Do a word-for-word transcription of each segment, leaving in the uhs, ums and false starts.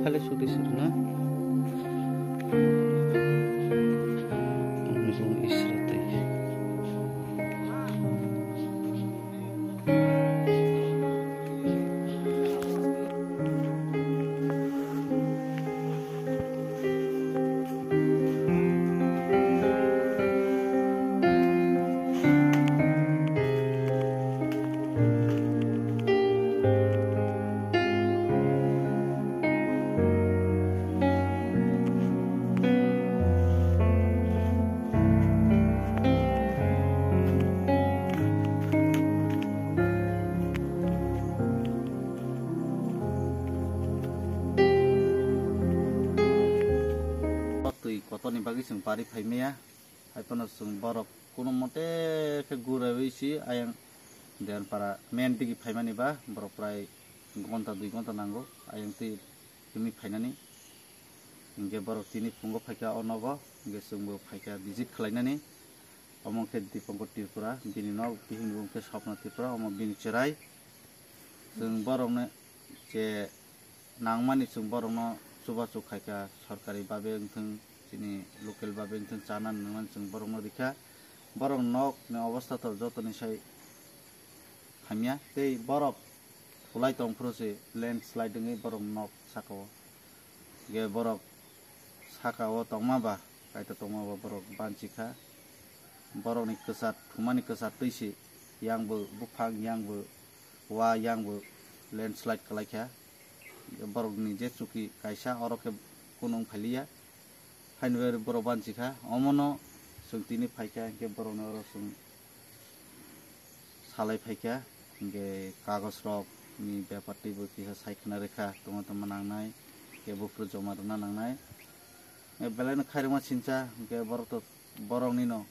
Kali sudi sirna. Ang nung isra tei. Twi kotorni bagwi chwng pari phaimaya, hai phano chwng borok kuno mote khe guraiwi si ayang Deyanpara main digi phaimani ba borok prai gonta dui gonta nango ayang twi himwi phainani. Hinkhe borok tini phungo phaikha o nogo, hinkhe chwngbo phaikha visit khlainani. Omo khe Dipankar Tripura, bini nok bihikni mung khe Swapna Tripura, omo bini chwrai. Chwng borokno je nangmani chwng borokno chubachu khaikha, sorkari babe wngthung, chini local babe wngthung, chana nangmani chwng borokno rikha. Borok nokni obostha to jotoni sai hamya, tei borok khulai tongphuru se landslide wngwi borok nok sakao. Ge borok sakao tongma ba, kaita tongma ba borok banchi kha. Borokni kwchar, thumani kwchar twi se, yang bo buphang, yang bo wa, yang bo landslide kwlai kha. Borokni je chuki kaisa, oro khe kunung phailiya. Haini bagwi borok banchi kha. Omono chwng tini phaikha, hinkhe borokni oro chwng salai phaikha, hinkhe kagoj rok ni bepar twibo kisa sai khna rwkha, tongma tongma nangnai, hinkhe buphuru joma rwna nangnai. Hinkhe belai no khairokma sincha, hinkhe borok to, borok nino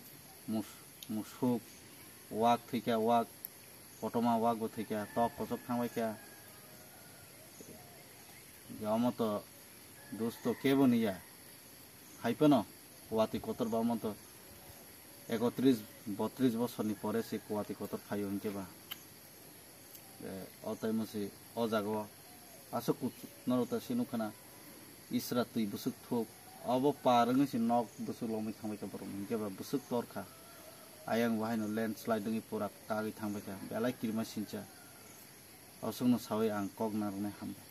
mus-, musuk, wak thwikha, wak, kotorma wak bo thwikha, tok kochok thangbaikha. Hinkhe omo to dos to kebo niya. Hai phano watwi kotor ba omo to ekotris botris bosorni pore se watwi kotor phaio hinkhe ba. Eh, o taimo se o jaga o aswk kut-, norok ta se nukha na isra twi bwswk thuk, obo par wngwi se nok bwswk lomwi thangbai kha borok hinkhe ba bwswk tor kha. Ayang bo haino landslide wngwi pura kagwi thangbai kha, belai kirima sincha. Aswkno sawi ang kok narwknai hambai.